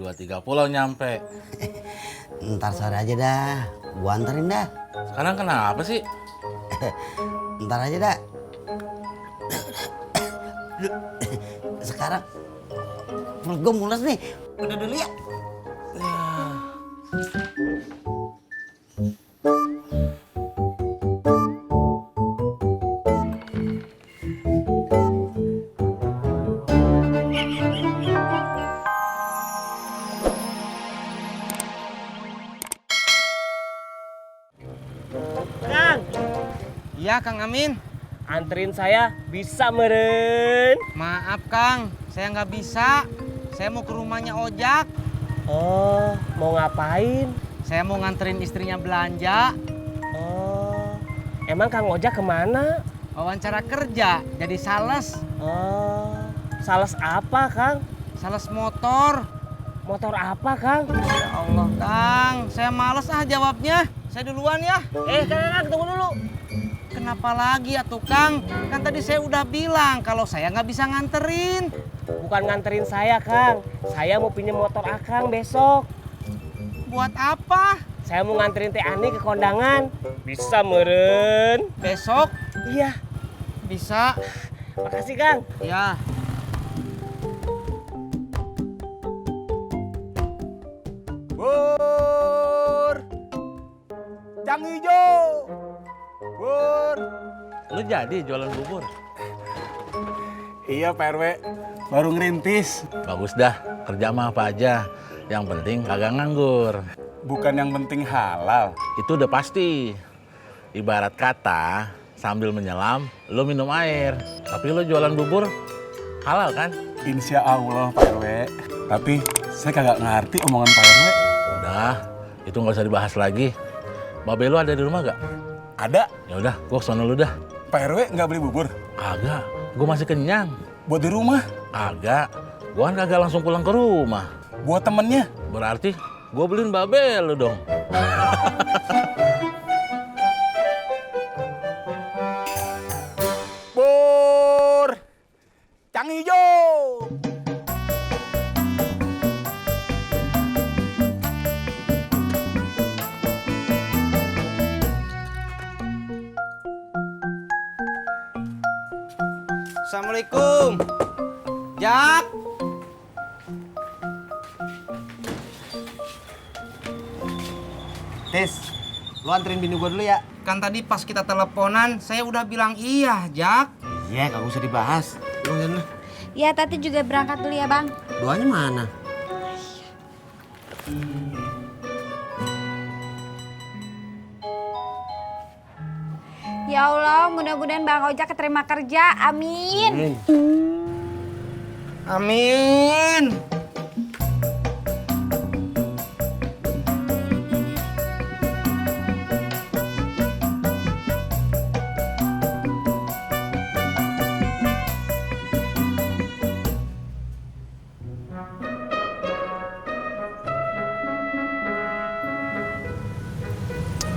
2.30 nyampe. Ntar sore aja dah, gua anterin dah. Sekarang kenapa sih? Ntar aja dah. Sekarang perut gua mules nih. Udah dulu ya. Kang, Iya Kang Amin. anterin saya bisa meren. Maaf Kang, saya nggak bisa. Saya mau ke rumahnya Ojak. Oh, mau ngapain? Saya mau nganterin istrinya belanja. Oh, emang Kang Ojak kemana? Wawancara kerja, jadi sales. Oh, sales apa Kang? Sales motor. Motor apa Kang? Ya Allah Kang, saya males jawabnya. Saya duluan ya. Kang, tunggu dulu. Kenapa lagi ya Kang? Kan tadi saya udah bilang kalau saya nggak bisa nganterin. Bukan nganterin saya Kang, saya mau pinjam motor Akang besok. Buat apa? Saya mau nganterin Teh Ani ke kondangan. Bisa meren. Besok Iya, bisa. makasih Kang. Ya. Bur, Cang Ijo, Bur. Lu jadi jualan bubur? Iya Pak RW, baru ngerintis. Bagus dah, kerja mah apa aja. Yang penting kagak nganggur. Bukan yang penting halal. Itu udah pasti. Ibarat kata, sambil menyelam, lu minum air. Tapi lu jualan bubur, halal kan? Insya Allah Pak RW. Tapi saya kagak ngerti omongan Pak RW. Udah, itu nggak usah dibahas lagi. Babe lu ada di rumah gak? Ada, Ya udah, gua kesana lu dah. Pak RW nggak beli bubur? Kagak, gua masih kenyang. Buat di rumah, Kagak, gua kan kagak langsung pulang ke rumah. buat temennya. Berarti gua beliin babe lu dong. Bur, Cang Ijo. Assalamualaikum. Jak. Tis, lu anterin bini gua dulu ya. Kan tadi pas kita teleponan, saya udah bilang iya, Jak. Iya, kagak usah dibahas. Lu sana. Ya, Tati juga berangkat dulu ya, Bang. Duanya mana? Ya Allah, mudah-mudahan Bang Ojak keterima kerja. Amin. Amin.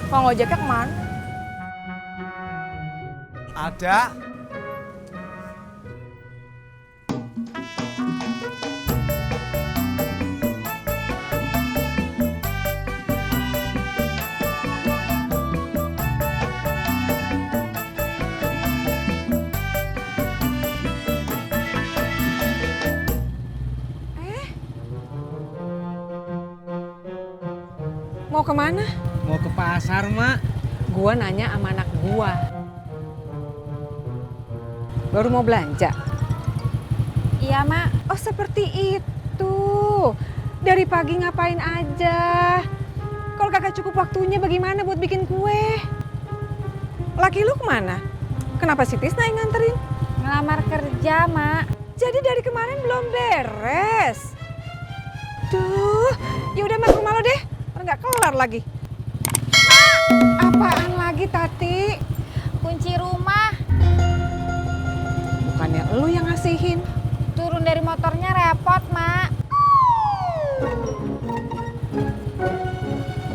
Bang Ojaknya kemana? Ada. Mau kemana? Mau ke pasar, Mak. Gua nanya sama anak gua. Baru mau belanja? Iya, Mak. Oh, seperti itu. Dari pagi ngapain aja? Kalau kagak cukup waktunya bagaimana buat bikin kue? Laki lu kemana? Kenapa si Tisna yang nganterin? Ngelamar kerja, Mak. Jadi dari kemarin belum beres. Duh, ya udah Mak, ke rumah lo deh. Nggak kelar lagi. Mak, apaan lagi Tati? Kunci rumah. Bukannya lu yang ngasihin. Turun dari motornya repot, Mak.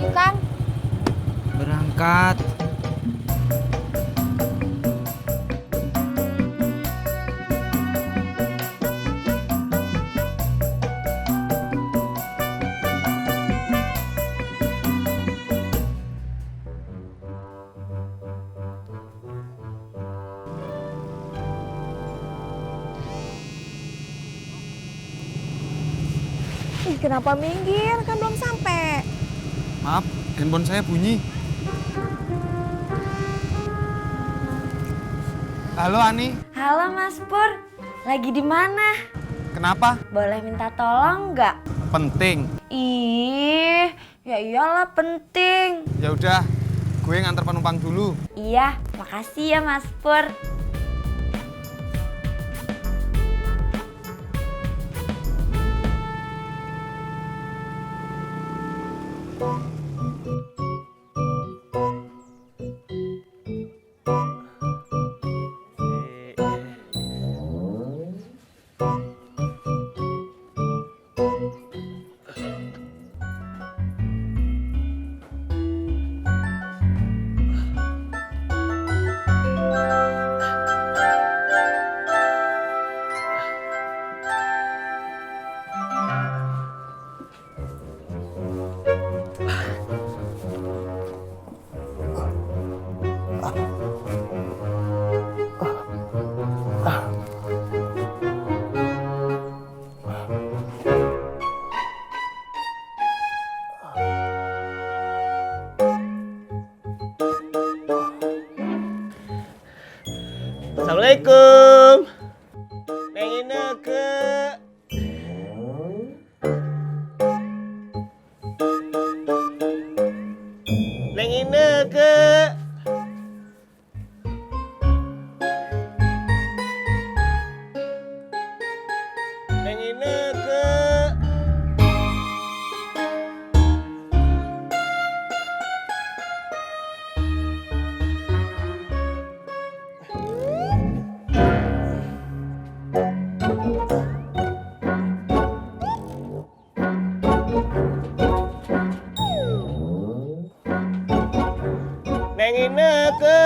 Yuk, Kang. Berangkat. Ih, kenapa minggir? Kan belum sampai. Maaf, handphone saya bunyi. Halo Ani, Halo Mas Pur, lagi di mana? kenapa? Boleh minta tolong nggak? Penting. Ih, ya iyalah penting. Ya udah, gue nganter penumpang dulu. Iya, makasih ya Mas Pur. Assalamualaikum. Neng Ineke. Neng Ineke. Neng Ineke. Neng Ineke.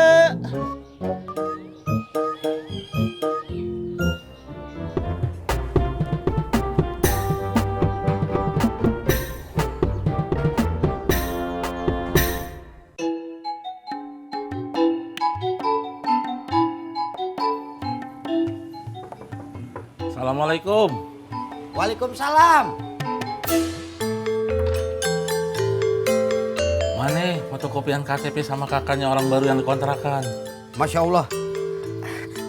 Assalamualaikum. Waalaikumsalam. Mana fotokopian KTP sama kakaknya orang baru yang dikontrakan? Masya Allah.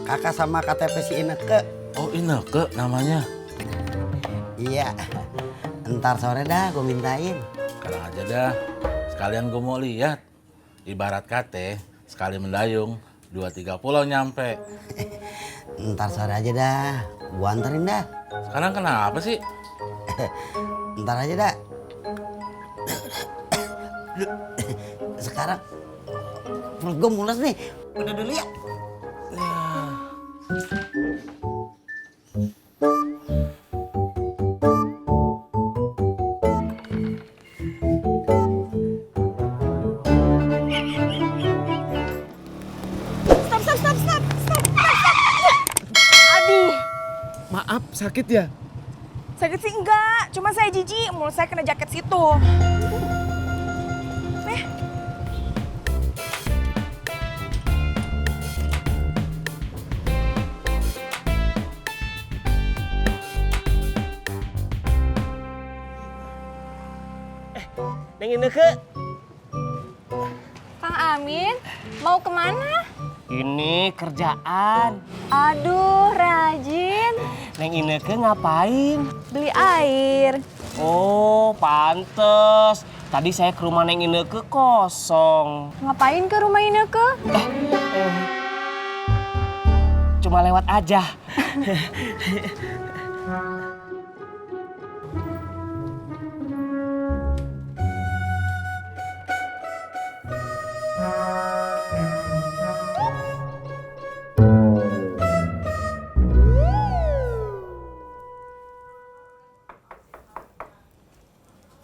Kakak sama KTP si Ineke. Oh, Ineke namanya. Iya. Ntar sore dah gue mintain. Sekarang aja dah. Sekalian gue mau lihat. Ibarat kate, sekali mendayung, 2-3 pulau nyampe. Ntar sore aja dah. Gue anterin dah. Sekarang kenapa sih? Ntar aja dah. Sekarang perut gue mules nih. Udah dulu ya. Maaf, sakit ya? Sakit sih enggak, cuma saya jijik, mulut saya kena jaket situ. Neng Ineke. Kang Amin, mau kemana? Ini kerjaan. Aduh, rajin. Neng Ineke ngapain? Beli air. Oh, pantes. Tadi saya ke rumah Neng Ineke kosong. Ngapain ke rumah Ineke? Cuma lewat aja.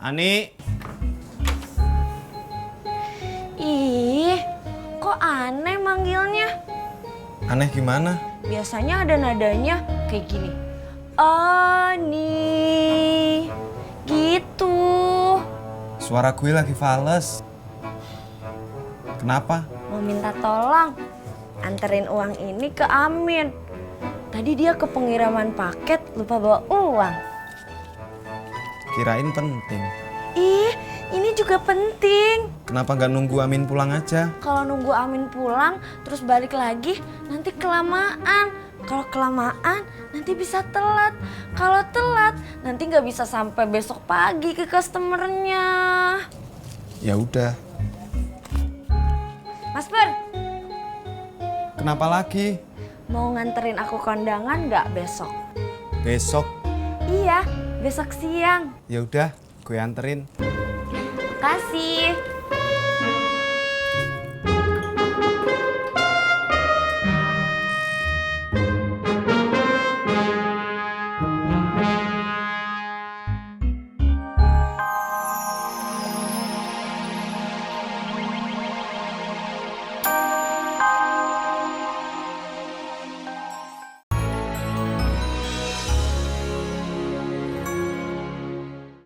Ani, Ih, kok aneh manggilnya? aneh gimana? Biasanya ada nadanya kayak gini. Ani, gitu. Suara gue lagi fales. Kenapa? Mau minta tolong, anterin uang ini ke Amin. Tadi dia ke pengiriman paket lupa bawa uang. Kirain penting. Ih, ini juga penting. Kenapa nggak nunggu Amin pulang aja? Kalau nunggu Amin pulang, terus balik lagi, nanti kelamaan. Kalau kelamaan, nanti bisa telat. Kalau telat, nanti nggak bisa sampai besok pagi ke customernya. Ya udah. Mas Pur, Kenapa lagi? mau nganterin aku kondangan nggak besok? Besok. Iya, besok siang. Ya udah, gue anterin. Kasih.